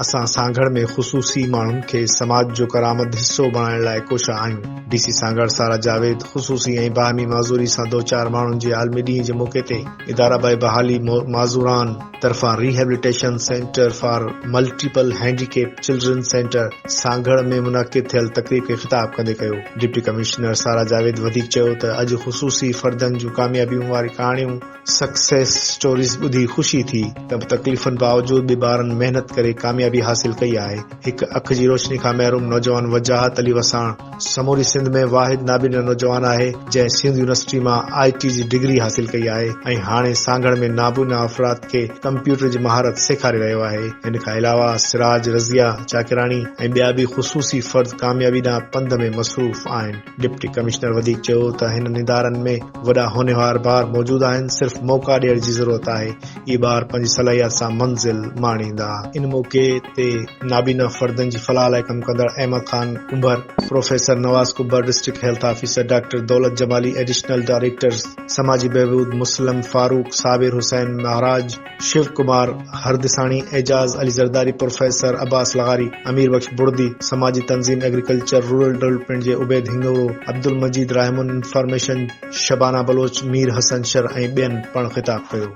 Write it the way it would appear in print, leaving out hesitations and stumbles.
اسان سانگهڙ ۾ خصوصي ماڻهن کي سماج جو ڪارآمد حصو بڻائڻ لاء ڪوشان آهيون. ڊي سي سانگهڙ سارا جاويد خصوصي ۽ باهمي معذوري سان دوچار ماڻهن جي عالمي ڏينهن جي موقعي تي اداره برائي بحالي معذوران طرفان rehabilitation centre for multiple handicap children centre Sanghar ۾ منعقد ٿيل تقريب کي خطاب ڪندي ڪيو. ڊپٽي ڪمشنر سارا جاويد وڌيڪ چيو ته اڄ خصوصي فردن جون ڪاميابيون واري ڪهاڻيون، سڪسيس اسٽوريز، ٻڌي خوشي ٿي ته تڪليفن باوجود به ٻارن محنت ڪري ڪاميابي حاصل ڪئي آهي. هڪ اک جي روشني کان محروم نوجوان وجاهت علي وساڻ سموري سنڌ ۾ واحد نابينا نوجوان آهي جنهن سنڌ يونيورسٽي مان آء ٽي جي ڊگري حاصل ڪئي آهي ۽ هاڻي سانگهڙ ۾ نابينا افراد کي ڪمپيوٽر جي مهارت سيکاري رهيو آهي. ان کان علاوه سراج، رضيه چاڪراڻي ۽ ٻيا به خصوصي فرد ڪاميابي ڏانهن پنڌ ۾ مصروف آهن. ڊپٽي ڪمشنر وڌيڪ چيو ته هنن ادارن ۾ وڏا هونهار ٻار موجود آهن صرف موقعا ڏيڻ جي ضرورت آهي اهي ٻار پنهنجي صلاحيت سان منزل ماڻيندا. ان موقعي تي نابينا فردن جي فلاح لاء ڪم ڪندڙ Ahmed Khan Kumbhar, professor Nawaz Kumbhar, district health officer doctor Daulat Jamali, additional director سماجي بهبود مسلم فاروق، صابر حسين مهراج، شو ڪمار هردساڻي، اعجاز علي زرداري، پروفيسر عباس لغاري، امير بخش بڙدي، سماجي تنظيم ايگريڪلچر رورل ڊولپمينٽ جي عبيد هنڱورو، عبدالمجيد راهمون، انفارميشن شبانه بلوچ، مير حسن شر ۽ ٻين پڻ خطاب ڪيو.